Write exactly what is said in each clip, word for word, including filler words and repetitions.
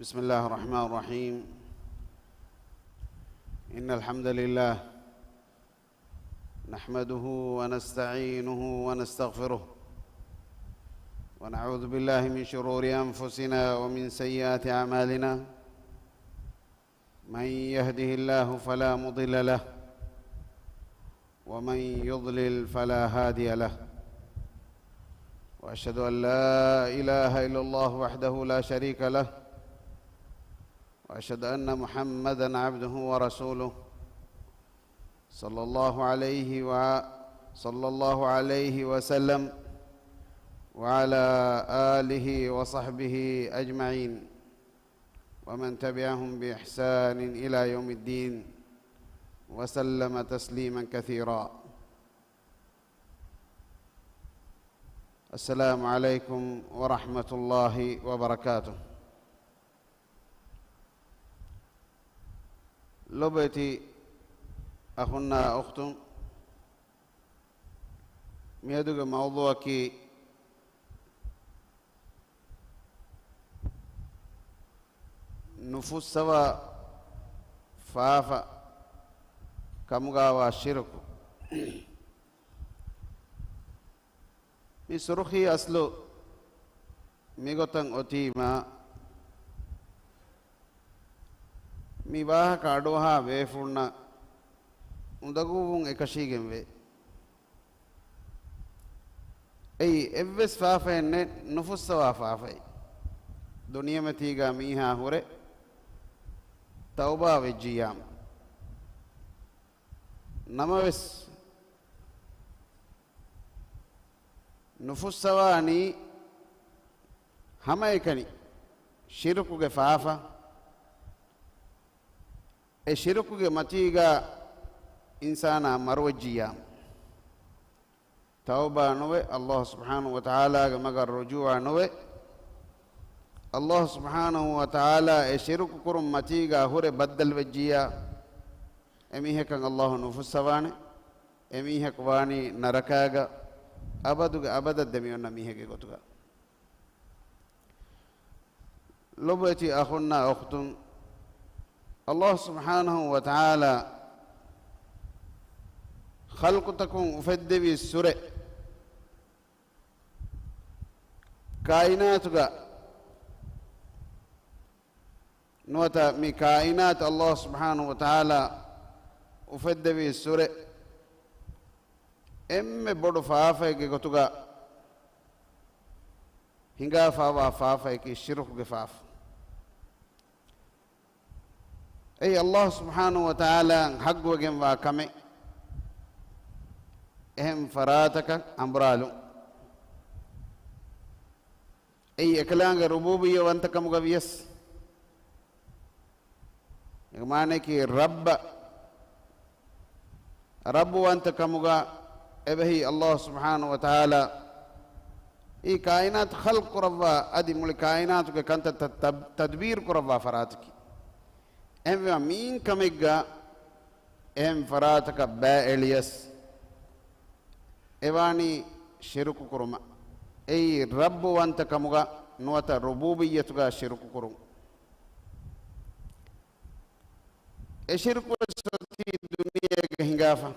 بسم الله الرحمن الرحيم. إن الحمد لله نحمده ونستعينه ونستغفره، ونعوذ بالله من شرور أنفسنا ومن سيئات أعمالنا. من يهده الله فلا مضل له، ومن يضلل فلا هادي له. وأشهد أن لا إله إلا الله وحده لا شريك له، وأشهد أن محمدا عبده ورسوله، صلى الله عليه و-، صلى الله عليه وسلم، وعلى آله وصحبه أجمعين، ومن تبعهم بإحسان إلى يوم الدين، وسلم تسليما كثيرا. السلام عليكم ورحمة الله وبركاته. ލޮބުވެތި އަޚުންނާ އުޚްތުން، މިއަދުގެ މައުޟޫޢަކީ ނުފުއްސަވާ ފާފަ ކަމުގާވާ ޝިރުކު. މި ސުރުޚީ އަސްލު މިގޮތަށް އޮތީމާ، މި ވާހަކަ އަޑުއަހާ ބޭފުޅުންނަށް އުނދަގޫވުން އެކަށީގެންވޭ. އެއީ އެއްވެސް ފާފައެއް ނެތް، ނުފުއްސަވާ ފާފައެއް. ދުނިޔެމަތީގަ މީހާ ހުރެ ތައުބާ ވެއްޖިއްޔާމު. ނަމަވެސް، ނުފުއްސަވާނީ ހަމައެކަނި ޝިރުކުގެ ފާފަ. އެ ޝިރުކުގެ މަތީގަ އިންސާނާ މަރުވެއްޖިއްޔާމު، ތައުބާ ނުވެ، އައްލާހު ސުބްޙާނަހު ވަތަޢާލާގެ މަގަށް ރުޖޫޢަ ނުވެ، އައްލާހު ސުބްޙާނަހު ވަތަޢާލާ އެ ޝިރުކު ކުރުން މަތީގަ ހުރެ ބައްދަލުވެއްޖިއްޔާ، އެމީހަކަށް އައްލާހު ނުފުއްސަވާނެ. އެމީހަކު ވާނީ ނަރަކާގަ އަބަދުގެ އަބަދަށް ދެމިއޮންނަ މީހެއްގެ ގޮތުގަ. ލޮބުވެތި އަޚުންނާ އުޚްތުން، އައްލާހު ސުބްޙާނަހު ވަތަޢާލާ ޚަލްޤުތަކުން އުފެއްދެވި ސުރެ، ކާއިނާތުގަ ނުވަތަ މި ކާއިނާތު އައްލާހު ސުބްޙާނަހު ވަތަޢާލާ އުފެއްދެވި ސުރެ، އެންމެ ބޮޑު ފާފައެއްގެ ގޮތުގަ ހިނގާފާވާ ފާފައަކީ ޝިރުކުގެ ފާފަ. އެއީ އައްލާހު ސުބްޙާނަހު ވަތަޢާލާއަށް ޙައްޤުވެގެންވާ ކަމެއް އެހެން ފަރާތަކަށް އަނބުރާލުން. އެއީ އެކަލާނގެ ރުބޫބިއްޔަތްވަންތަކަމުގަ ވިޔަސް، އޭގެ މާނައަކީ ރައްބަ، ރައްބުވަންތަ ކަމުގަ އެބަހީ އައްލާހު ސުބްޙާނަހު ވަތަޢާލާ އެ ކާއިނާތު ޚަލްޤު ކުރައްވާ، އަދި މުޅި ކާއިނާތުގެ ކަންތައް ތަ-، ތަ-، ތަދްބީރު ކުރައްވާ ފަރާތަކީ. އެހެންވީމާ މިއިން ކަމެއްގަ އެހެން ފަރާތަކަށް ބައި އެޅިޔަސް، އެވާނީ ޝިރުކު ކުރުމަށް. އެއީ ރައްބުވަންތަ ކަމުގަ ނުވަތަ ރުބޫބިއްޔަތުގަ ޝިރުކު ކުރުން. އެ ޝިރުކުވެސް އޮތީ ދުނިޔޭގަ ހިނގާފަ.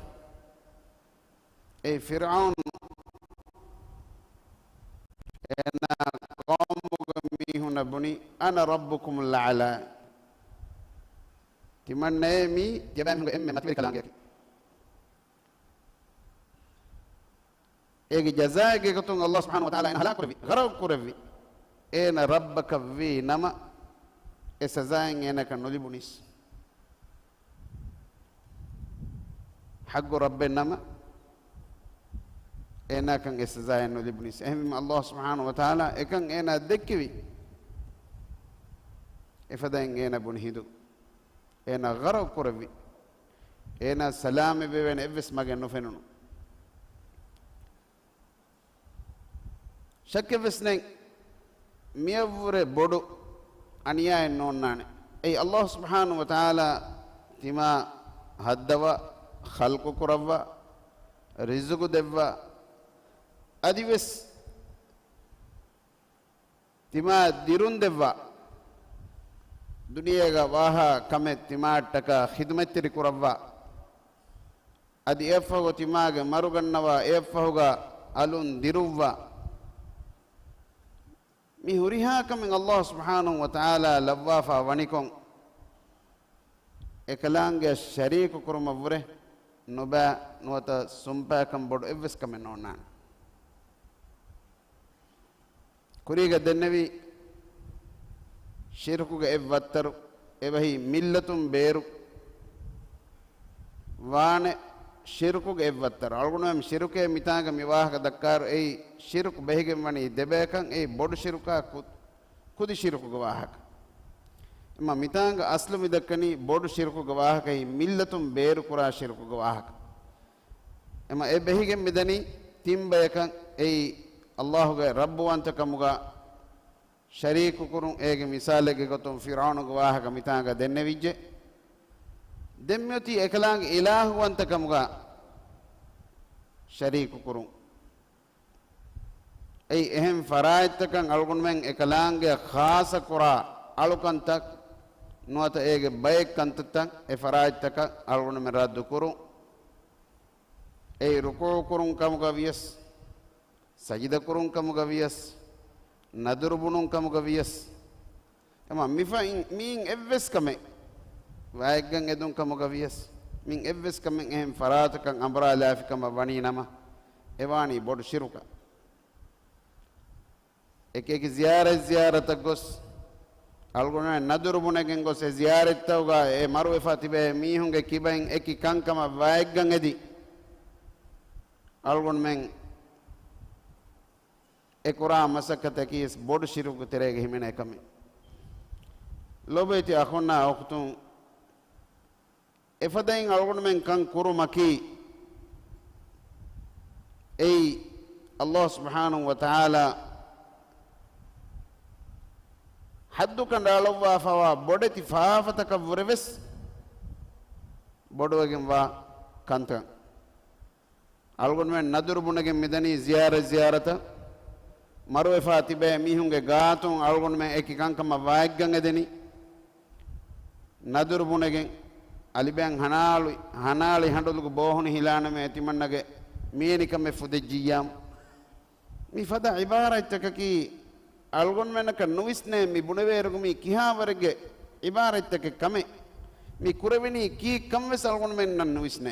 އެ ފިރްޢައުނު އޭނާ ޤައުމުގެ މީހުންނަށް ބުނި، "أنا ربكم الأعلى." ތިމަންނައޭ މީ ތިޔަބައިމީހުންގެ އެންމެ މަތިވެރި ކަލާނގެއަކީ. އޭގެ ޖަޒާއެއްގެ ގޮތުން އައްލާހު ސުބްޙާނަހު ވަތަޢާލާ އޭނާ ހަލާކު ކުރެއްވި، ޣަރަޤު ކުރެއްވި. އޭނާ ރައްބަކަށް ވީ ނަމަ، އެ ސަޒާއެއް އޭނާއަކަށް ނުލިބުނީސް. ޙައްޤު ރައްބެއް ނަމަ، އޭނާއަކަށް އެ ސަޒާއެއް ނުލިބުނީސް. އެހެންވީމަ އައްލާހު ސުބްޙާނަހު ވަތަޢާލާ އެކަން އޭނާ ދެއްކެވި، އެފަދައިން އޭނާ ބުނި ހިނދު އޭނާ ޣަރަޤު ކުރެއްވި. އޭނާ ސަލާމަތްވެވޭނެ އެއްވެސް މަގެއް ނުފެނުނު. ޝައްކެއްވެސް ނެތް، މިއަށްވުރެ ބޮޑު އަނިޔާއެއް ނޯންނާނެ. އެއީ އައްލާހު ސުބްޙާނަހު ވަތަޢާލާ ތިމާ ހައްދަވާ، ޚަލްޤު ކުރައްވާ، ރިޒުޤު ދެއްވާ، އަދިވެސް ތިމާ ދިރުން ދެއްވާ، ދުނިޔޭގަ ވާހާ ކަމެއް ތިމާއަށްޓަކާ ޚިދުމަތްތެރި ކުރައްވާ. އަދި އެއަށްފަހު ތިމާގެ މަރުގަންނަވާ އެއަށްފަހުގަ އަލުން ދިރުއްވާ. މި ހުރިހާ ކަމެއް ﷲ ސުބްޙާނަހޫ ވަތަޢާލާ ލައްވާފާ ވަނިކޮށް، އެކަލާނގެއަށް ޝަރީކު ކުރުމަށްވުރެ ނުބައި ނުވަތަ ސުންޕާކަން ބޮޑު އެއްވެސް ކަމެއް ނޯންނާނެ. ކުރީގަ ދެންނެވި ޝިރުކުގެ އެއް ވައްތަރު، އެބަހީ މިއްލަތުން ބޭރު ވާނެ ޝިރުކުގެ އެއް ވައްތަރު. އަޅުގަނޑުމެން ޝިރުކޭ މިތާނގަ މި ވާހަކަ ދައްކާއިރު، އެއީ ޝިރުކު ބެހިގެން ވަނީ ދެބަޔަކަށް، އެއީ ބޮޑު ޝިރުކާ ކު-، ކުދި ޝިރުކުގެ ވާހަކަ. އެމަ މިތާނގަ އަސްލު މި ދައްކަނީ ބޮޑު ޝިރުކުގެ ވާހަކަ، އެއީ މިއްލަތުން ބޭރުކުރާ ޝިރުކުގެ ވާހަކަ. އެމަ އެ ބެހިގެން މިދަނީ ތިން ބަޔަކަށް، އެއީ ﷲ ގެ ރައްބުވަންތަކަމުގަ ޝަރީކުކުރުން. އޭގެ މިސާލެއްގެ ގޮތުން ފިރްޢައުނުގެ ވާހަކަ މިތާނގަ ދެންނެވިއްޖެ. ދެން މިއޮތީ އެކަލާނގެ އިލާހުވަންތަކަމުގަ ޝަރީކުކުރުން. އެއީ އެހެން ފަރާތްތަކަށް އަޅުގަނޑުމެން އެކަލާނގެ ޚާއްޞަ ކުރާ އަޅުކަންތައް ނުވަތަ އޭގެ ބައެއް ކަންތައްތައް އެ ފަރާތްތަކަށް އަޅުގަނޑުމެން ރައްދު ކުރުން. އެއީ ރުކޫޢު ކުރުން ކަމުގަ ވިޔަސް، ސަޖިދަ ކުރުން ކަމުގަ ވިޔަސް، ނަދުރު ބުނުން ކަމުގަ ވިޔަސް. އެމަ މިފައިން މީން އެއްވެސް ކަމެއް ވާއެއްގަން އެދުން ކަމުގަ ވިޔަސް، މިން އެއްވެސް ކަމެއް އެހެން ފަރާތަކަށް އަނބުރާލާފި ކަމަށް ވަނީ ނަމަ، އެވާނީ ބޮޑު ޝިރުކަށް. އެކި އެކި ޒިޔާރަތް ޒިޔާރަތަށް ގޮސް، އަޅުގަނޑުމެން ނަދުރު ބުނެގެން ގޮސް، އެ ޒިޔާރަތްތަކުގަ އެ މަރުވެފާ ތިބޭ މީހުންގެ ކިބައިން އެކި ކަންކަމަށް ވާއެއްގަން އެދި، އަޅުގަނޑުމެން އެ ކުރާ މަސައްކަތަކީ ވެސް ބޮޑު ޝިރުކު ތެރޭގަ ހިމެނޭ ކަމެއް. ލޯބިވެތި އަޚުންނާ އުޚްތުން، އެފަދައިން އަޅުގަނޑުމެން ކަން ކުރުމަކީ، އެއީ ﷲ ސުބްޙާނަހޫ ވަތަޢާލާ ޙައްދު ކަނޑައަޅައްވާފަވާ ބޮޑެތި ފާފަތަކަށްވުރެވެސް ބޮޑުވެގެންވާ ކަންތައް. އަޅުގަނޑުމެން ނަދުރު ބުނެގެން މިދަނީ ޒިޔާރަތް ޒިޔާރަތަށް. މަރުވެފާ ތިބޭ މީހުންގެ ގާތުން އަޅުގަނޑުމެން އެކި ކަންކަމަށް ވާއެއްގަން އެދެނީ. ނަދުރު ބުނެގެން އަލިބައިން ހަނާޅި، ހަނާޅި ހަނޑުލުގެ ބޯހުނި ހިލާނަމޭ ތިމަންނަގެ މިއެނިކަމެއް ފުދެއްޖިއްޔާމު. މި ފަދަ ޢިބާރަތްތަކަކީ އަޅުގަނޑުމެންނަކަށް ނުވިސްނޭ މި ބުނެވޭއިރުގަ މީ ކިހާވަރެއްގެ ޢިބާރަތްތަކެއް ކަމެއް. މި ކުރެވެނީ ކީއްކަން ވެސް އަޅުގަނޑުމެންނަށް ނުވިސްނޭ.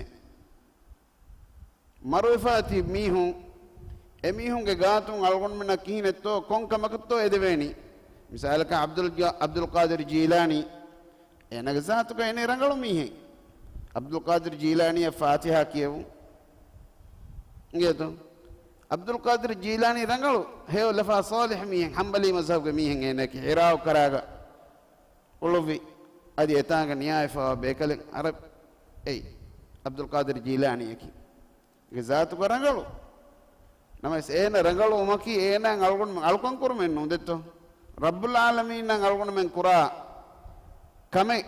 މަރުވެފާ ތިބި މީހުން، އެމީހުންގެ ގާތުން އަޅުގަނޑުމެންނަށް ކިހިނެއްތޯ ކޮން ކަމަކަށްތޯ އެދެވޭނީ. މިސާލަކަށް ޢަބްދުލް ޖާ-، ޢަބްދުލް ޤާދިރު ޖީލާނީ، އޭނާގެ ޒާތުގަ އޭނަ ރަނގަޅު މީހެއް. ޢަބްދުލް ޤާދިރު ޖީލާނީއަށް ފާތިޙާ ކިޔެވުން އިނގޭތޯ؟ ޢަބްދުލް ޤާދިރު ޖީލާނީ ރަނގަޅު، ހެޔޮ ލަފާ ޞާލިޙު މީހެއް، ޙަންބަލީ މަޒްހަބުގެ މީހެއް. އޭނައަކީ ޙިރާއު ކަރާގަ އުޅުއްވި، އަދި އެތާނގަ ނިޔާވެފަވާ ބޭކަލެއް ޢަރަބި އެއީ ޢަބްދުލް ޤާދިރު ޖީލާނީއަކީ. ގެ ޒާތުގަ ރަނގަޅު. ނަމަވެސް އޭނަ ރަނގަޅުވުމަކީ އޭނާއަށް އަޅުގަނޑުމެން އަޅުކަން ކުރުމެއް ނޫން ދެއްތޯ؟ ރައްބުލް ޢާލަމީންނަށް އަޅުގަނޑުމެން ކުރާ ކަމެއް،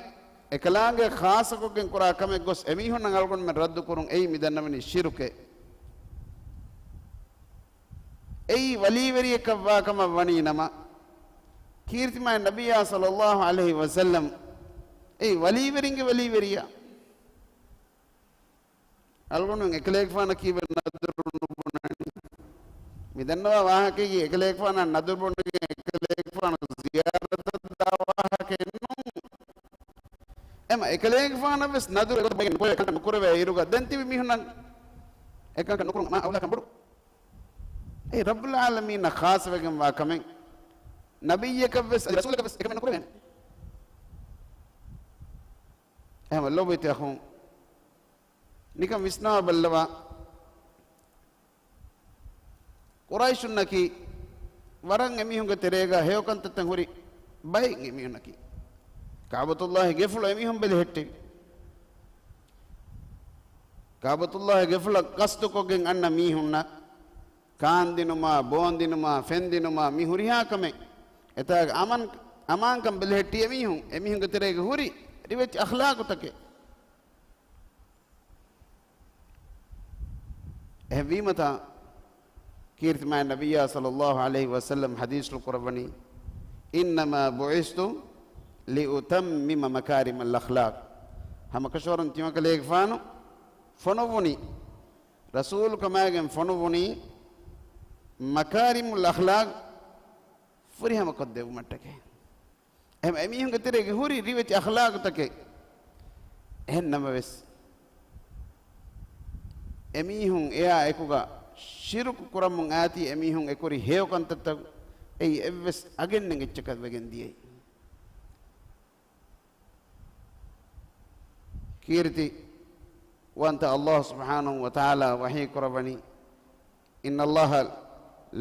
އެކަލާނގެ ޚާއްޞަކޮށްގެން ކުރާ ކަމެއް ގޮސް އެމީހުންނަށް އަޅުގަނޑުމެން ރައްދު ކުރުން އެއީ މި ދަންނަވަނީ ޝިރުކެއް. އެއީ ވަލީވެރިޔަކަށް ވާ ކަމަށް ވަނީ ނަމަ، ކީރިތިމާ ނަބިއްޔާ ޞައްލައްލާހު ޢަލައިހި ވަސައްލަމް އެއީ ވަލީވެރިންގެ ވަލީވެރިޔާ. އަޅުގަނޑުމެން އެކަލޭގެފާނަށް ކީއްވެ ނަދުރު ނުބުނަނީ؟ މި ދަންނަވާ ވާހަކައިގެ އެކަލޭގެފާނަށް ނަދުރު ބުނެގެން އެކަލޭގެފާނު ޒިޔާރަތަށް ދާ ވާހަކައެއް ނޫން. އެމަ އެކަލޭގެފާނަށް ވެސް ނަދުރު އެގޮތަށް ބައިގެން ނުކުރެވޭ ކަންކަން ނުކުރެވޭ އިރުގަ ދެން ތިބި މީހުންނަށް އެކަންކަން ނުކުރުން މާ އައުލާކަން ބޮޑު. އެ ރައްބުލް ޢާލަމީންނަށް ޚާއްޞަވެގެންވާ ކަމެއް ނަބިއްޔަކަށް ވެސް އަދި ރަސޫލަކަށް ވެސް އެކަމެއް ނުކުރެވޭނެ. އެހެން ލޯބިވެތި އަޚުން، ނިކަން ވިސްނާ ބައްލަވާ. ޤުރައިޝުންނަކީ ވަރަށް އެމީހުންގެ ތެރޭގަ ހެޔޮކަންތައްތައް ހުރި ބައެއް އެމީހުންނަކީ. ކަޢުބަތުﷲގެ ގެފުޅު އެމީހުން ބެލެހެއްޓެވި. ކަޢުބަތުﷲގެ ގެފުޅަށް ޤަޞްދުކޮށްގެން އަންނަ މީހުންނަށް ކާންދިނުމާ، ބޯންދިނުމާ، ފެންދިނުމާ، މި ހުރިހާ ކަމެއް އެތާގެ އަމަން، އަމާންކަން ބެލެހެއްޓި އެމީހުން، އެމީހުންގެ ތެރޭގަ ހުރި ރިވެތި އަޚްލާޤުތަކެއް. އެހެންވީމަތާ، ކީރިތިމާ ނަބިއްޔާ ޞައްލައްލާހު ޢަލައިހި ވަސައްލަމް ޙަދީޘްފުޅު ކުރައްވަނީ، "إنما بعثت لأتمم مكارم الأخلاق. ހަމަކަށަވަރުން ތިމަކަލޭގެފާނު ފޮނުއްވުނީ، ރަސޫލު ކަމާގެން ފޮނުއްވުނީ، މަކާރިމުލް އަޚްލާޤް ފުރިހަމަކޮށްދެއްވުމަށްޓަކައި. އެހެން އެމީހުންގެ ތެރޭގެ ހުރި ރިވެތި އަޚްލާޤުތަކެއް. އެހެން ނަމަވެސް، އެމީހުން އެއާ އެކުގަ ޝިރުކު ކުރަމުން އާތީ އެމީހުން އެކުރި ހެޔޮ ކަންތައްތައް އެއީ އެއްވެސް އަގެއް ނެގިއްޗަކަށް ވެގެން ދިޔައީ. ކީރިތި ވަންތަ އަލްލާހު ސުބްޙާނަހު ވަތަޢާލާ ވަޙީ ކުރައްވަނީ، إن الله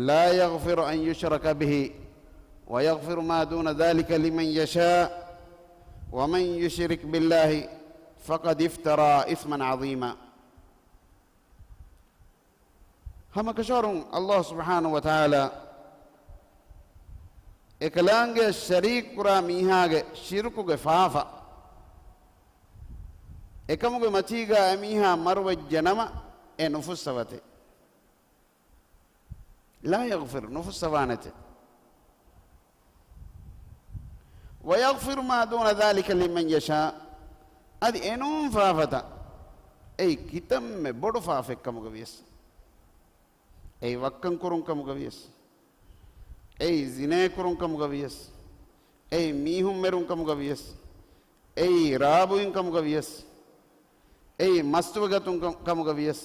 لا يغفر أن يشرك به ويغفر ما دون ذلك لمن يشاء ومن يشرك بالله فقد افترى إثما عظيما. ހަމަކަށަވަރުން އަލްލާހު ސުބްޙާނަހު ވަތަޢާލާ އެކަލާނގެއަށް ޝަރީކު ކުރާ މީހާގެ ޝިރުކުގެ ފާފަ އެކަމުގެ މަތީގަ އެމީހާ މަރުވެއްޖެ ނަމަ، އެ ނުފުއްސަވަތެ. لا يغفر، ނުފުއްސަވާނެތެ. ويغفر ما دون ذلك لمن يشاء، އަދި އެނޫން ފާފަތައް އެއީ ކިތަންމެ ބޮޑު ފާފައެއްކަމުގަ ވިޔަސް، އެއީ ވައްކަން ކުރުން ކަމުގަ ވިޔަސް، އެއީ ޒިނޭ ކުރުން ކަމުގަ ވިޔަސް، އެއީ މީހުން މެރުން ކަމުގަ ވިޔަސް، އެއީ ރާބުއިން ކަމުގަ ވިޔަސް، އެއީ މަސްތުވެގަތުން ކަ-، ކަމުގަ ވިޔަސް،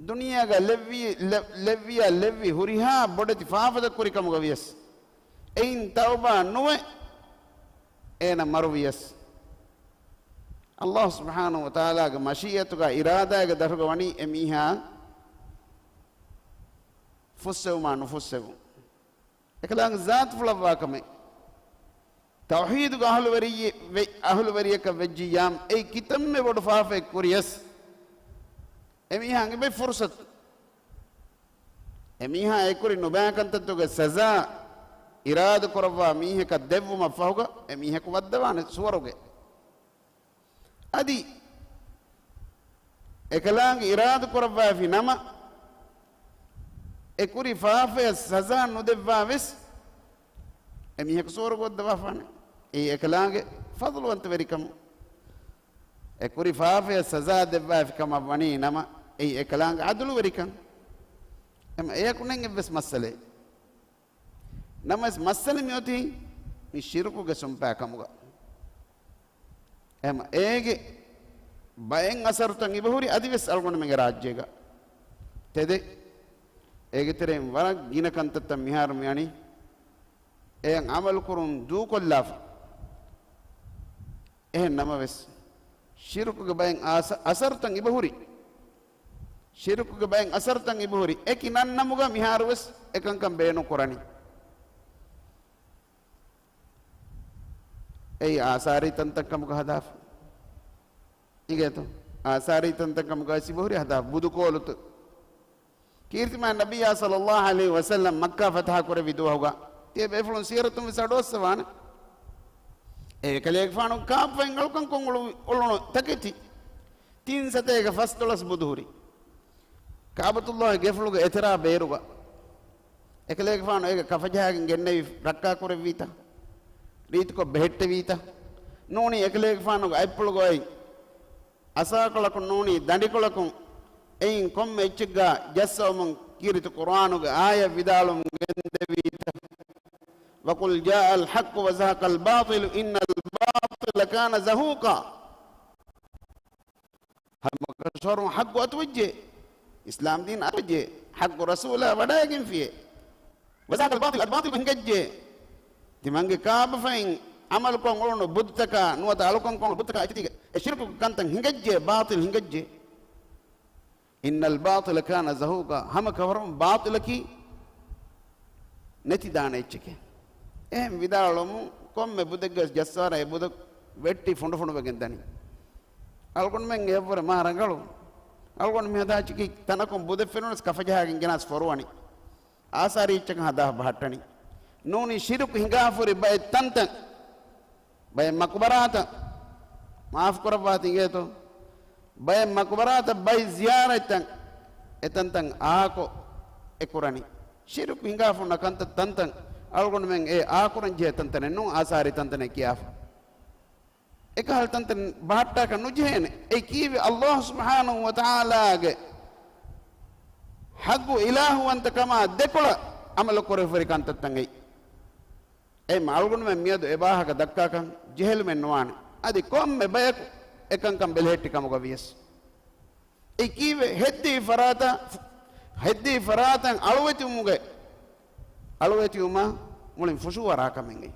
ދުނިޔޭގަ ލެއްވި، ލެ-، ލެއްވިޔާ ލެއްވި ހުރިހާ ބޮޑެތި ފާފަތައް ކުރި ކަމުގަ ވިޔަސް، އެއިން ތައުބާ ނުވެ އޭނަ މަރު ވިޔަސް، އަލްލާހު ސުބްޙާނަހު ވަތަޢާލާގެ މަޝީއަތުގަ އިރާދާގެ ދަށުގަ ވަނީ އެ މީހާ ފުއްސެވުމާ ނުފުއްސެވުން. އެކަލާނގެ ޒާތުފުޅަށްވާ ކަމެއް. ތައުޙީދުގެ އަހުލުވެރިއެއް ވެ-، އަހުލުވެރިޔަކަށް ވެއްޖިއްޔާމު، އެއީ ކިތަންމެ ބޮޑު ފާފައެއް ކުރިޔަސް، އެމީހާ އެބައި ފުރުސަތު. އެމީހާ އެކުރި ނުބައި ކަންތައްތަކުގެ ސަޒާ އިރާދަ ކުރައްވާ މީހަކަށް ދެއްވުމަށް ފަހުގަ، އެމީހަކު ވައްދަވާނެ ސުވަރުގެ. އަދި އެކަލާނގެ އިރާދަ ކުރައްވާފި ނަމަ، އެ ކުރި ފާފަޔަށް ސަޒާ ނުދެއްވާ ވެސް، އެ މީހަކު ސުވަރުގެ ވައްދަވާފާނެ. އެއީ އެކަލާނގެ ފަޟުލުވަންތަވެރިކަމު. އެ ކުރި ފާފަޔަށް ސަޒާ ދެއްވާފި ކަމަށް ވަނީ ނަމަ، އެއީ އެކަލާނގެ ޢަދުލުވެރިކަން. އެމަ އެޔަކު ނެތް އެއްވެސް މައްސަލައެއް. ނަމަވެސް މައްސަލަ މިއޮތީ މި ޝިރުކުގެ ސުންޕާ ކަމުގަ. އެހެން އޭގެ ބައެއް އަސަރުތައް އިބަހުރި އަދިވެސް އަޅުގަނޑުމެންގެ ރާއްޖޭގަ. ތެދެއް، އޭގެ ތެރެއިން ވަރަށް ގިނަ ކަންތައްތައް މިހާރު މިއަނީ އެއަށް ޢަމަލުކުރުން ދޫކޮށްލާފަ. އެހެން ނަމަވެސް، ޝިރުކުގެ ބައެއް އާސަ-، އަސަރުތައް އިބަހުރި. ޝިރުކުގެ ބައެއް އަސަރުތައް އިބަހުރި. އެކި ނަންނަމުގަ މިހާރުވެސް އެކަންކަން ބޭނުން ކުރަނީ. އެއީ އާސާރީ ތަންތަން ކަމުގަ ހަދާފަ. އިނގޭތޯ؟ އާސާރީ ތަންތަން ކަމުގަ އިބަހުރި ހަދާ ބުދުކޯލުތައް. ކީރިތިމާ ނަބިއްޔާ ޞައްލައްލާހު ޢަލައިހި ވަސައްލަމް މައްކާ ފަތަޙަ ކުރެއްވި ދުވަހުގަ ތިޔަބޭފުޅުން ސީރަތުން ވެސް އަޑުއައްސަވާނެ. އެކަލޭގެފާނު ކާބަފައިން އަޅުކަންކޮށް އުޅު-، އުޅުނު ތަކެތި ތިން ސަތޭކަ ފަސްދޮޅަސް ބުދު ހުރި. ކަޢުބަތުﷲގެ ގެފުޅުގެ އެތެރާ ބޭރުގަ އެކަލޭގެފާނު އޭގެ ކަފަޖަހާގެން ގެންނެވި ރައްކާކުރެއްވީތަ؟ ރީތިކޮށް ބެހެއްޓެވީތަ؟ ނޫނީ އެކަލޭގެފާނުގެ އަތްޕުޅުގައި އަސާކޮޅަކުން ނޫނީ ދަނޑިކޮޅަކުން އެއިން ކޮންމެ އެއްޗެއްގަ ޖައްސަވަމުން ކީރިތި ޤުރުއާނުގެ އާޔަތް ވިދާޅުވަމުން ގެންދެވީތަ؟ وقل جاء الحق وزهق الباطل إن الباطل كان زهوقا. ހަމަކަށަވަރުން ޙައްޤު އަތުވެއްޖެ، އިސްލާމް ދީން އަތުވެއްޖެ، ޙައްޤު ރަސޫލާ ވަޑައިގެންފިޔޭ. وزهق الباطل، އަދި ބާޠިލު ހިނގައްޖެ. ތިމަންގެ ކާބަފައިން ޢަމަލުކޮށް އުޅުނު ބުދުތަކާ ނުވަތަ އަޅުކަން ކޮށް ބުދުތަކާ އެތިތީގެ އެ ޝިރުކު ކަންތައް ހިނގައްޖެ، ބާޠިލް ހިނގައްޖެ. إن الباطل كان زهوقا، ހަމަކަށަވަރުން ބާޠިލަކީ ނެތިދާނެ އެއްޗެކޭ. އެހެން ވިދާޅުވަމުން ކޮންމެ ބުދެއްގަސް ޖައްސާރަ އެ ބުދަ ވެއްޓި ފުނޑުފުނޑުވެގެން ދަނީ. އަޅުގަނޑުމެން އެއަށްވުރެ މާ ރަނގަޅު. އަޅުގަނޑު މިހަދާ އެއްޗަކީ ތަނަކުން ބުދެއް ފެނުނަސް ކަފަޖަހާގެން ގެނާސް ފޮރުވަނީ. އާސާރީ އެއްޗަކަށް ހަދާ ބަހައްޓަނީ. ނޫނީ ޝިރުކު ހިނގާފުރި ބައެއް ތަންތަން، ބައެއް މަޤުބަރާތައް، މާފު ކުރައްވާތި އިނގޭތޯ. ބައެއް މަޤުބަރާތައް، ބައެއް ޒިޔާރަތްތައް، އެތަންތަން އާކޮށް އެ ކުރަނީ. ޝިރުކު ހިނގާފުންނަ ކަންތައް ތަންތަން. އަޅުގަނޑުމެން އެ އާކުރަން ޖެހޭ ތަންތަނެއް ނޫން، އާސާރީ ތަންތަނެއް ކިޔާފަ. އެކަހަލަ ތަންތަން ބަހައްޓާކަށް ނުޖެހޭނެ. އެ ކީއްވެ؟ އައްލާހު ސުބްޙާނަހު ވަތަޢާލާގެ ޙައްޤު އިލާހުވަންތަކަމާ ދެކޮޅަށް ޢަމަލު ކުރެވިފައި ކަންތައްތައް އެއީ. އެ އަޅުގަނޑުމެން މިއަދު އެ ވާހަކަ ދައްކާކަން ޖެހެލުމެއް ނުވާނެ. އަދި ކޮންމެ ބަޔަކު އެކަންކަން ބެލެހެއްޓި ކަމުގަ ވިޔަސް. އެ ކީއްވެ؟ ހެއްދިވި ފަރާތަށް، ހެއްދިވި ފަރާތަށް އަޅުވެތިވުމުގެ، އަޅުވެތިވުމަށް މުޅިން ފުށުއަރާ ކަމެއް އެއީ.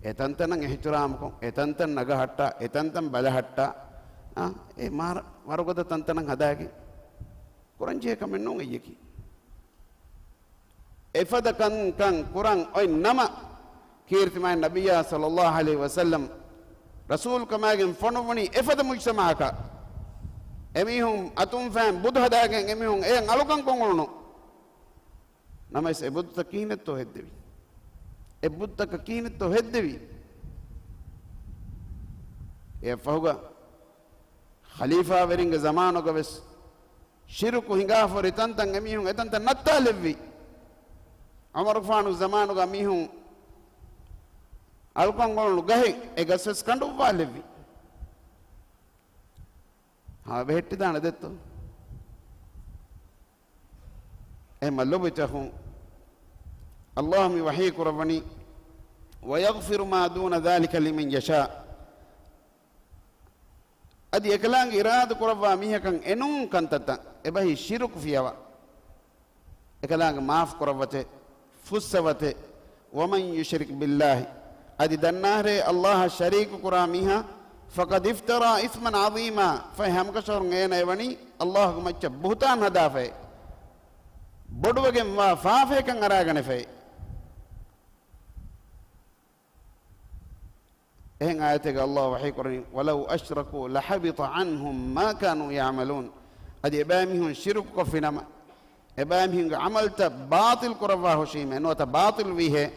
އެ ތަންތަނަށް އިޙްތިރާމުކޮށް، އެ ތަންތަން ނަގަހައްޓާ، އެ ތަންތަން ބަލަހައްޓާ، އާ، އެ މާ ވަރުގަދަ ތަންތަނަށް ހަދާގެން ކުރަންޖެހޭ ކަމެއް ނޫން އެއީކީ. އެފަދަ ކަންކަން ކުރަން އޮތް ނަމަ، ކީރިތި މާތް ނަބިއްޔާ ޞައްލައްލާހު ޢަލައިހި ވަސައްލަމް ރަސޫލުކަމާގެން ފޮނުއްވަނީ އެފަދަ މުޖްތަމަޢަކަށް. އެމީހުން އަތުން ފައިން ބުދު ހަދާގެން އެމީހުން އެއަށް އަޅުކަން ކޮށްއުޅުނު. ނަމަވެސް އެ ބުދުތައް ކިހިނެއްތޯ ހެއްދެވީ؟ އެ ބުދުތަކަށް ކިހިނެއްތޯ ހެއްދެވީ؟ އެއަށްފަހުގަ ޚަލީފާވެރިންގެ ޒަމާނުގަ ވެސް ޝިރުކު ހިނގާފަ ހުރި ތަންތަން އެމީހުން އެތަންތަން ނައްތާލެއްވި. ޢުމަރުގެފާނު ޒަމާނުގަ މީހުން އަޅުކަން އުޅުނު ގަހެއް އެ ގަސް ވެސް ކަނޑުއްވާލެއްވި. ހާ، ބެހެއްޓިދާނެ ދެއްތޯ؟ އެހެންމަ ލޮބުވެތި އަޚުން، އައްލާހު މި ވަޙީ ކުރައްވަނީ، "وَيَغْفِرُ مَا دُونَ ذَٰلِكَ لِمَنْ يَشَاءُ." އަދި އެކަލާނގެ އިރާދަ ކުރައްވާ މީހަކަށް އެނޫން ކަންތައްތައް އެބަހީ ޝިރުކު ފިޔަވާ. އެކަލާނގެ މާފު ކުރައްވަތޭ، ފުއްސަވަތޭ. "وَمَنْ يُشْرِكْ بِاللَّهِ." އަދި ދަންނާހަރޭ އައްލާހަށް ޝަރީކު ކުރާ މީހާ، "فَقَدِ افْتَرَىٰ إِثْمًا عَظِيمًا." ފަހެ ހަމަކަށަވަރުން އޭނަ އެވަނީ އައްލާހުގެ މައްޗަށް ބުހުތާން ހަދާފައޭ. ބޮޑުވެގެންވާ ފާފަޔަކަށް އަރާގަނެފައޭ. އެހެން އާޔަތެއްގަ އައްލާހު ވަޙީ ކުރަނީ، "وَلَوْ أَشْرَكُوا لَحَبِطَ عَنْهُمْ مَا كَانُوا يَعْمَلُونَ." އަދި އެބައިމީހުން ޝިރުކު ކޮށްފިނަމަ، އެބައިމީހުންގެ ޢަމަލުތައް ބާޠިލް ކުރައްވާ ހުށީމޭ، ނުވަތަ ބާޠިލް ވީހޭ،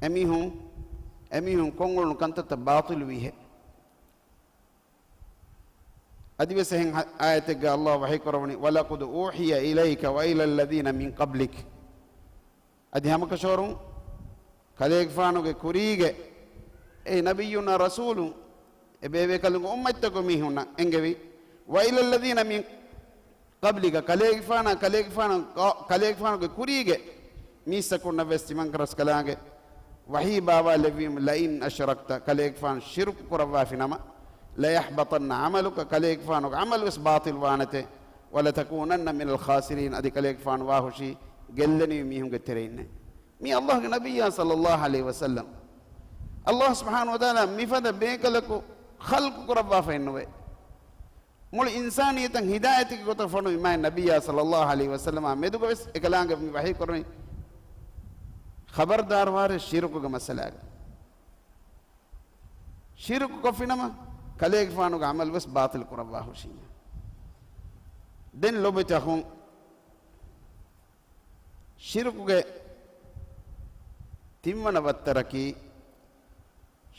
އެމީހުން، އެމީހުން ކޮށްއުޅުނު ކަންތައްތައް ބާޠިލް ވީހޭ. އަދިވެސް އެހެން އާޔަތެއްގަ އައްލާހު ވަޙީ ކުރައްވަނީ، "وَلَقَدْ أُوحِيَ إِلَيْكَ وَإِلَى الَّذِينَ مِنْ قَبْلِكَ." އަދި ހަމަކަށަވަރުން ކަލޭގެފާނުގެ ކުރީގެ އެ ނަބިއްޔުންނާ ރަސޫލުން އެ ބޭބޭކަލުންގެ އުއްމަތްތަކުގެ މީހުންނަށް އެންގެވި، "وَإِلَى الَّذِينَ مِنْ قَبْلِكَ." ކަލޭގެފާނާ، ކަލޭގެފާނު، ކަ-، ކަލޭގެފާނުގެ ކުރީގެ މީސްތަކުންނަށް ވެސް ތިމަންކަރަސްކަލާނގެ ވަޙީ ބާވާލެއްވީމު، "لَئِنْ أَشْرَكْتَ." ކަލޭގެފާނު ޝިރުކު ކުރައްވާފި ނަމަ، "لَيَحْبَطَنَّ عَمَلُكَ." ކަލޭގެފާނުގެ ޢަމަލު ވެސް ބާޠިލް ވާނެތޭ. "وَلَتَكُونَنَّ مِنَ الْخَاسِرِينَ." އަދި ކަލޭގެފާނު ވާހުށީ ގެއްލެނިވި މީހުންގެ ތެރެއިންނޭ. މީ އައްލާހުގެ ނަބިއްޔާ ޞައްލައްލާހު ޢަލައިހި ވަސައްލަމް. އައްލާހު ސުބްޙާނަހު ވަތަޢާލާ މިފަދަ ބޭކަލަކު ޚަލްޤު ކުރައްވާފައެއްނުވޭ. މުޅި އިންސާނިއްޔަތަށް ހިދާޔަތެއްގެ ގޮތަށް ފޮނުވި މާތް ނަބިއްޔާ ޞައްލައްލާހު ޢަލައިހި ވަސައްލަމާ މެދުގަ ވެސް އެކަލާނގެ މި ވަޙީ ކުރަނީ، ޚަބަރުދާރުވާރޭ ޝިރުކުގެ މައްސަލާގަ. ޝިރުކު ކޮށްފިނަމަ، ކަލޭގެފާނުގެ ޢަމަލު ވެސް ބާޠިލް ކުރައްވާ ހުށީމޭ. ދެން ލޮބުވެތި އަޚުން، ޝިރުކުގެ ތިންވަނަ ވައްތަރަކީ،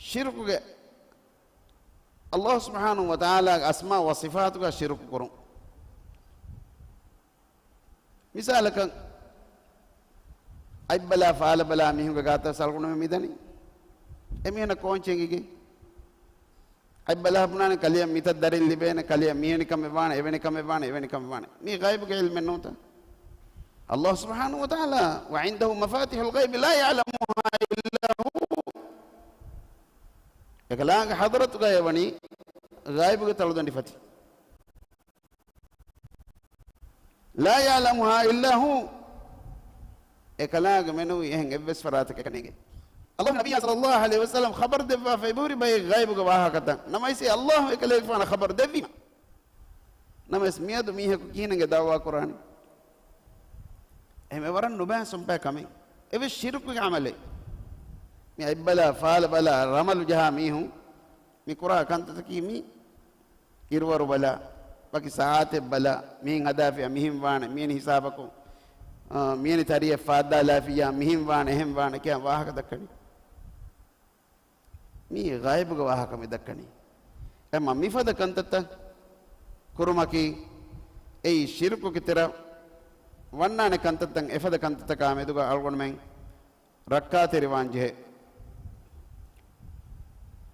ޝިރުކުގެ އައްލާހު ސުބްޙާނަހު ވަތަޢާލާގެ އަސްމާ ވަ ޞިފާތުގަ ޝިރުކު ކުރުން. މިސާލަކަށް، އަތްބަލާ ފާލަބަލާ މީހުންގެ ގާތަށް އަޅުގަނޑުމެން މިދަނީ. އެމީހުންނަށް ކޯންޗެއް އެނގިގެން؟ އަތްބަލާ ބުނާނެ ކަލެއަށް މިތައް ދަރިން ލިބޭނެ، ކަލެއަށް މިވެނި ކަމެއް ވާނެ، އެވެނި ކަމެއް ވާނެ، އެވެނި ކަމެއް ވާނެ. މީ ޣައިބުގެ ޢިލްމެއް ނޫންތަ؟ އައްލާހު ސުބްޙާނަހު ވަތަޢާލާ، "وعنده مفاتح الغيب لا يعلمها إلا هو." އެކަލާނގެ ޙަޟްރަތުގައި ވަނީ ޣައިބުގެ ތަޅުދަނޑި ފަތި. لا يعلمها إلا هو. އެކަލާނގެ މެނުވީ އެހެން އެއްވެސް ފަރާތަކަށް ނޭނގެ. އައްލާހު ނަބިއްޔާ ޞައްލައްލާހު ޢަލައިހި ވަސައްލަމް ޚަބަރު ދެއްވާފަ އެބަހުރި ބައެއް ޣައިބުގެ ވާހަކަތައް. ނަމަވެސް އެ އައްލާހު އެކަލޭގެފާނަށް ޚަބަރު ދެއްވީމަ. ނަމަވެސް މިއަދު މީހަކު ކިހިނެއްގެ ދަޢުވާ ކުރާނީ؟ އެހެން ވަރަށް ނުބައި ސޮންބައި ކަމެއް. އެވެސް ޝިރުކުގެ ޢަމަލެއް. މި އަތްބަލާ، ފާލަބަލާ، ރަމަލު ޖަހާ މީހުން މި ކުރާ ކަންތައްތަކީ މި އިރުވަރު ބަލާ، ވަކި ސާޢަތެއް ބަލާ، މިހެން ހަދާފިޔާ މިހެން ވާނެ، މިވެނި ހިސާބަކުން، އާ، މިވެނި ތަރިއެއް ފާއްދާލާފިޔާ މިހެން ވާނެ، އެހެން ވާނެ ކިޔާ ވާހަކަ ދައްކަނީ. މީ ޣައިބުގެ ވާހަކަ މި ދައްކަނީ. އެމަ މިފަދަ ކަންތައްތައް ކުރުމަކީ އެއީ ޝިރުކުގެ ތެރެއަށް ވަންނާނެ ކަންތައްތައް އެފަދަ ކަންތައްތަކާ މެދުގަ އަޅުގަނޑުމެން ރައްކާތެރިވާން ޖެހޭ.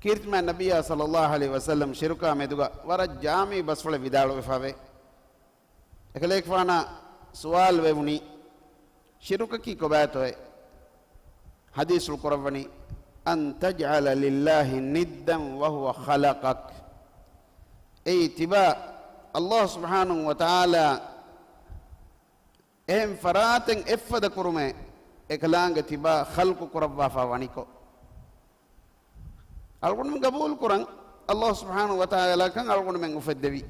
ކީރިތިމާ ނަބިއްޔާ ޞައްލައްލާހު ޢަލައިހި ވަސައްލަމް ޝިރުކާ މެދުގަ ވަރަށް ޖާމިޢު ބަސްފުޅެއް ވިދާޅުވެފަވޭ. އެކަލޭގެފާނާ ސުވާލު ވެވުނީ، ޝިރުކަކީ ކޮބާތޯއޭ؟ ޙަދީޘްފުޅު ކުރައްވަނީ، أن تجعل لله ندا وهو خلقك. އެއީ ތިބާ ﷲ ސުބްޙާނަހޫ ވަތަޢާލާ އެހެން ފަރާތެއް އެއްފަދަ ކުރުމޭ، އެކަލާނގެ ތިބާ ޚަލްޤު ކުރައްވާފާ ވަނިކޮށް. އަޅުގަނޑުމެން ޤަބޫލު ކުރަން، ﷲ ސުބްޙާނަހޫ ވަތަޢާލާ ކަން އަޅުގަނޑުމެން އުފެއްދެވީ.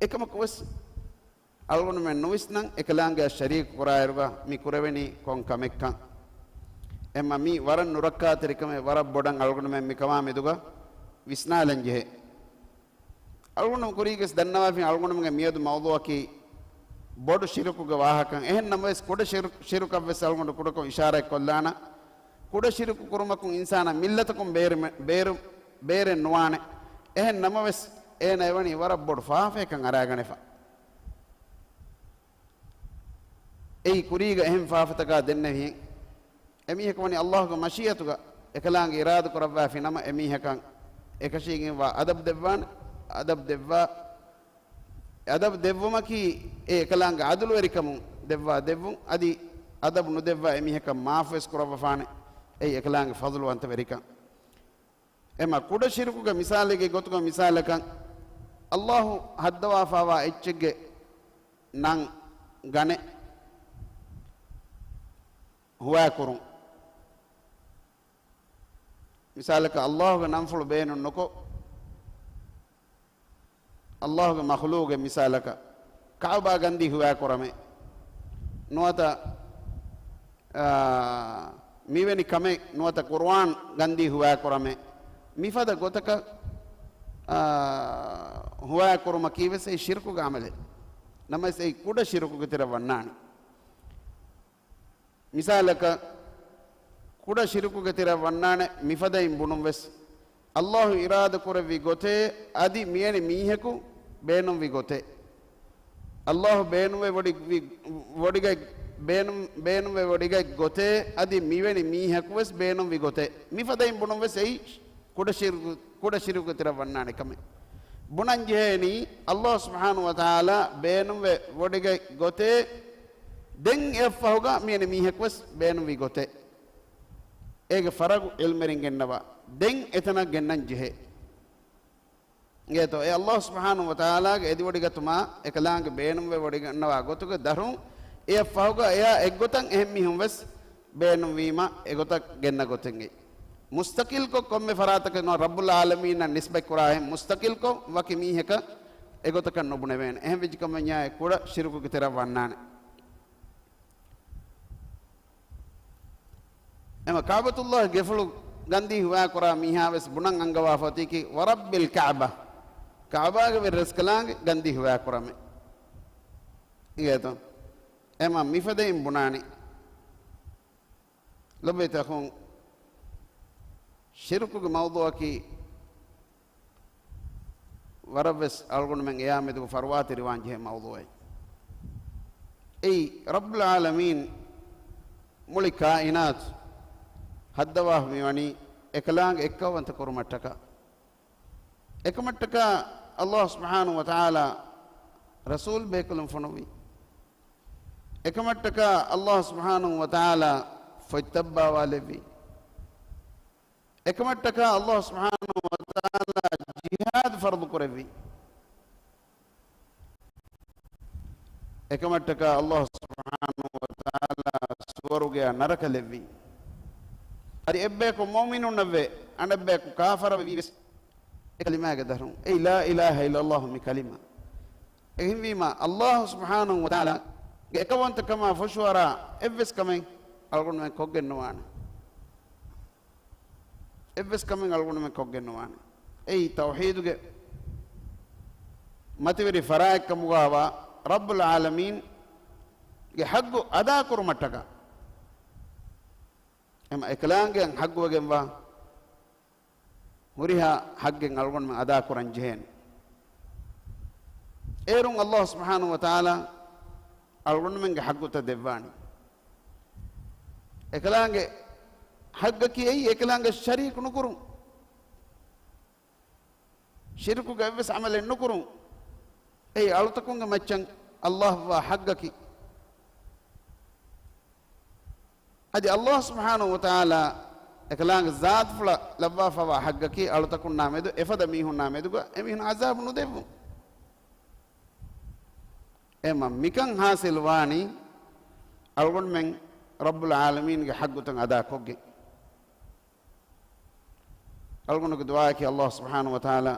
އެކަމަކު ވެސް އަޅުގަނޑުމެން ނުވިސްނަން އެކަލާނގެއަށް ޝަރީކު ކުރާއިރުގަ މި ކުރެވެނީ ކޮން ކަމެއްކަން. އެމަ މީ ވަރަށް ނުރައްކާތެރިކަމެއް، ވަރަށް ބޮޑަށް އަޅުގަނޑުމެން މިކަމާ މެދުގަ ވިސްނާލަން ޖެހޭ. އަޅުގަނޑު ކުރީގެސް ދަންނަވާފިން، އަޅުގަނޑުމެންގެ މިއަދު މައުޟޫޢަކީ ބޮޑު ޝިރުކުގެ ވާހަކަ. އެހެން ނަމަވެސް ކުޑަ ޝިރު-، ޝިރުކަށްވެސް އަޅުގަނޑު ކުޑަކޮށް އިޝާރާތް ކޮށްލާނަ. ކުޑަ ޝިރުކު ކުރުމަކުން އިންސާނާ މިއްލަތަކުން ބޭރު-، ބޭރު-، ބޭރެއް ނުވާނެ. އެހެން ނަމަވެސް އޭނަ އެވަނީ ވަރަށް ބޮޑު ފާފައެއްކަން އަރާގަނެފަ. އެއީ ކުރީގަ އެހެން ފާފަތަކާ ދެންނެވިހެން. އެމީހަކު ވަނީ ﷲގެ މަޝީއަތުގަ އެކަލާނގެ އިރާދަ ކުރައްވާފި ނަމަ، އެމީހަކަށް އެކަށީގެންވާ އަދަބު ދެއްވާނެ. އަދަބު ދެއްވާ، އަދަބު ދެއްވުމަކީ އެ އެކަލާނގެ ޢަދުލުވެރިކަމުން ދެއްވާ ދެއްވުން. އަދި އަދަބު ނުދެއްވާ އެމީހަކަށް މާފުވެސް ކުރައްވަފާނެ. އެއީ އެކަލާނގެ ފަޟްލުވަންތަވެރިކަން. އެމަ ކުޑަ ޝިރުކުގެ މިސާލެއްގެ ގޮތުގަ މިސާލަކަށް، ﷲ ހައްދަވާފާވާ އެއްޗެއްގެ ނަން ގަނެ ހުވާކުރުން. މިސާލަކަށް، ﷲގެ ނަންފުޅު ބޭނުން ނުކޮށް، ﷲގެ މަޚްލޫގެއް މިސާލަކަށް، ކަޢުބާ ގަންދީ ހުވާކުރަމޭ. ނުވަތަ، އާ، މިވެނި ކަމެއް، ނުވަތަ ޤުރުއާން ގަންދީ ހުވާކުރަމޭ. މިފަދަ ގޮތަކަށް، އާ، ހުވާކުރުމަކީ ވެސް އެއީ ޝިރުކުގެ ޢަމަލެއް. ނަމަވެސް އެއީ ކުޑަ ޝިރުކުގެ ތެރެއަށް ވަންނާނެ. މިސާލަކަށް، ކުޑަ ޝިރުކުގެ ތެރެއަށް ވަންނާނެ މިފަދައިން ބުނުން ވެސް، ﷲ އިރާދަ ކުރެއްވި ގޮތޭ، އަދި މިވެނި މީހަކު ބޭނުންވި ގޮތޭ. ﷲ ބޭނުންވެ ވޮޑި-، ވި-، ވޮޑިގަތް، ބޭނުން-، ބޭނުންވެ ވޮޑިގަތް ގޮތޭ، އަދި މިވެނި މީހަކު ވެސް ބޭނުންވި ގޮތޭ. މިފަދައިން ބުނުން ވެސް އެއީ ކުޑަ ޝިރުކު، ކުޑަ ޝިރުކު ތެރެއަށް ވަންނާނެ ކަމެއް. ބުނަން ޖެހޭނީ، ﷲ ސުބްޙާނަހޫ ވަތަޢާލާ ބޭނުންވެ ވޮޑިގަތް ގޮތޭ، ދެން އެއަށްފަހުގަ މިވެނި މީހަކު ވެސް ބޭނުންވި ގޮތޭ. އޭގެ ފަރަގު ޢިލްމުވެރިން ގެންނަވާ. ދެން އެތަނަށް ގެންނަން ޖެހޭ. އިނގޭތޯ، އެ ﷲ ސުބްޙާނަހޫ ވަތަޢާލާގެ އެދިވޮޑިގަތުމާ އެކަލާނގެ ބޭނުންވެ ވޮޑިގަންނަވާ ގޮތުގެ ދަށުން އެއަށްފަހުގަ އެއާ އެއްގޮތަށް އެހެން މީހުން ވެސް ބޭނުންވީމަ އެގޮތަށް ގެންނަ ގޮތެއްގައި. މުސްތަޤިލްކޮށް ކޮންމެ ފަރާތަކަށް ނުވަ ރައްބުލް ޢާލަމީނަށް ނިސްބަތްކުރާހެން މުސްތަޤިލްކޮށް ވަކި މީހަކަށް އެގޮތަކަށް ނުބުނެވޭނެ. އެހެން ވެއްޖެ ކަމަށް ކުޑަ ޝިރުކުގެ ތެރެއަށް ވަންނާނެ. އެމަ ކަޢުބަތުﷲ ގެފުޅު ގަންދީ ހުވާކުރާ މީހާ ވެސް ބުނަން އަންގަވާފަ އޮތީކީ، ވަރައްބިލް ކަޢުބާ، ކަޢުބާގެ ވެރިރަސްކަލާނގެ ގަންދީ ހުވާކުރަމޭ. އިނގޭތޯ؟ އެމަ މިފަދައިން ބުނާނީ. ލޮބުވެތި އަޚުން، ޝިރުކުގެ މައުޟޫޢަކީ ވަރަށްވެސް އަޅުގަނޑުމެން އެއާ މެދުގަ ފަރުވާތެރިވާން ޖެހޭ މައުޟޫޢެއް. އެއީ، ރައްބުލް ޢާލަމީން މުޅި ކާއިނާތު ހައްދަވާފަ މިވަނީ އެކަލާނގެ އެއްކައުވަންތަ ކުރުމަށްޓަކާ. އެކަމަށްޓަކާ ﷲ ސުބްޙާނަހޫ ވަތަޢާލާ ރަސޫލް ބޭކަލުން ފޮނުއްވީ. އެކަމަށްޓަކާ ﷲ ސުބްޙާނަހޫ ވަތަޢާލާ ފޮތްތައް ބާވާލެއްވީ. އެކަމަށްޓަކާ ﷲ ސުބްޙާނަހޫ ވަތަޢާލާ ޖިހާދު ފަރުޟު ކުރެއްވީ. އެކަމަށްޓަކާ ﷲ ސުބްޙާނަހޫ ވަތަޢާލާ ސުވަރުގެއާ ނަރަކަ ލެއްވީ. އަދި އެއްބަޔަކު މުއުމިނުންނަށްވެ، އަނެއްބަޔަކު ކާފަރަށްވެ ވީވެސް އެ ކަލިމާގެ ދަށުން. އެއީ ލާ އިލާހަ އިއްލައްލާހު މި ކަލިމާ. އެހެންވީމާ، ﷲ ސުބްޙާނަހޫ ވަތަޢާލާގެ އެކަވަންތަކަމާ ފުށުއަރާ އެއްވެސް ކަމެއް އަޅުގަނޑުމެން ކޮށްގެން ނުވާނެ. އެއްވެސް ކަމެއް އަޅުގަނޑުމެން ކޮށްގެން ނުވާނެ. އެއީ ތައުޙީދުގެ މަތިވެރި ފަރާތްކަމުގައިވާ ރައްބުލް ޢާލަމީންގެ ޙައްޤު އަދާކުރުމަށްޓަކާ. އެމަ އެކަލާނގެ ޙައްޤުވެގެންވާ ހުރިހާ ޙައްޤެއް އަޅުގަނޑުމެން އަދާކުރަން ޖެހޭނެ. އޭރުން ﷲ ސުބްޙާނަހޫ ވަތަޢާލާ އަޅުގަނޑުމެންގެ ޙައްޤުތައް ދެއްވާނީ. އެކަލާނގެ ޙައްޤަކީ އެއީ އެކަލާނގެ ޝަރީކު ނުކުރުން. ޝިރުކުގެ އެއްވެސް ޢަމަލެއް ނުކުރުން. އެއީ އަޅުތަކުންގެ މައްޗަށް ﷲ އަށްވާ ޙައްޤަކީ. އަދި ﷲ ސުބްޙާނަހޫ ވަތަޢާލާ އެކަލާނގެ ޒާތުފުޅަށް ލައްވާފައިވާ ޙައްޤަކީ އަޅުތަކުންނާ މެދު އެފަދަ މީހުންނާ މެދުގަ އެމީހުން ޢަޒާބު ނުދެއްވުން. އެމަ މިކަން ޙާޞިލް ވާނީ އަޅުގަނޑުމެން ރައްބުލް ޢާލަމީންގެ ޙައްޤުތައް އަދާކޮށްގެން. އަޅުގަނޑުގެ ދުޢާއަކީ ﷲ ސުބްޙާނަހޫ ވަތަޢާލާ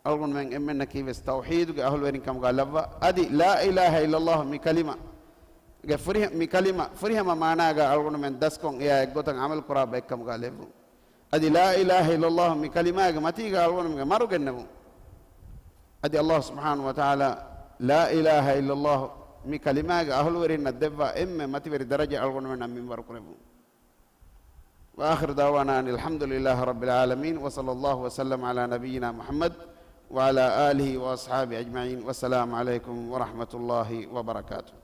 އަޅުގަނޑުމެން އެންމެންނަކީ ވެސް ތައުޙީދުގެ އަހުލުވެރިން ކަމުގަ ލައްވާ، އަދި ލާ އިލާހަ އިއްލައްލާހު މި ކަލިމާގެ ފުރިހަ-، މި ކަލިމާ ފުރިހަމަ މާނާގަ އަޅުގަނޑުމެން ދަސްކޮށް އެއާ އެއްގޮތަށް ޢަމަލު ކުރާ ބައެއް ކަމުގަ ލެއްވުން. އަދި ލާ އިލާހަ އިއްލައްލާހު މި ކަލިމާގެ މަތީގަ އަޅުގަނޑުމެންގެ މަރު ގެންނެވުން. އަދި ﷲ ސުބްޙާނަހޫ ވަތަޢާލާ ލާ އިލާހަ އިއްލައްލާހު މި ކަލިމާގެ އަހުލުވެރިންނަށް ދެއްވާ އެންމެ މަތިވެރި ދަރަޖަ އަޅުގަނޑުމެންނަށް މިންވަރު ކުރެއްވުން. وآخر دعوانا أن الحمد لله رب العالمين، وصلى الله وسلم على نبينا محمد وعلى آله وأصحابه أجمعين، والسلام عليكم ورحمة الله وبركاته.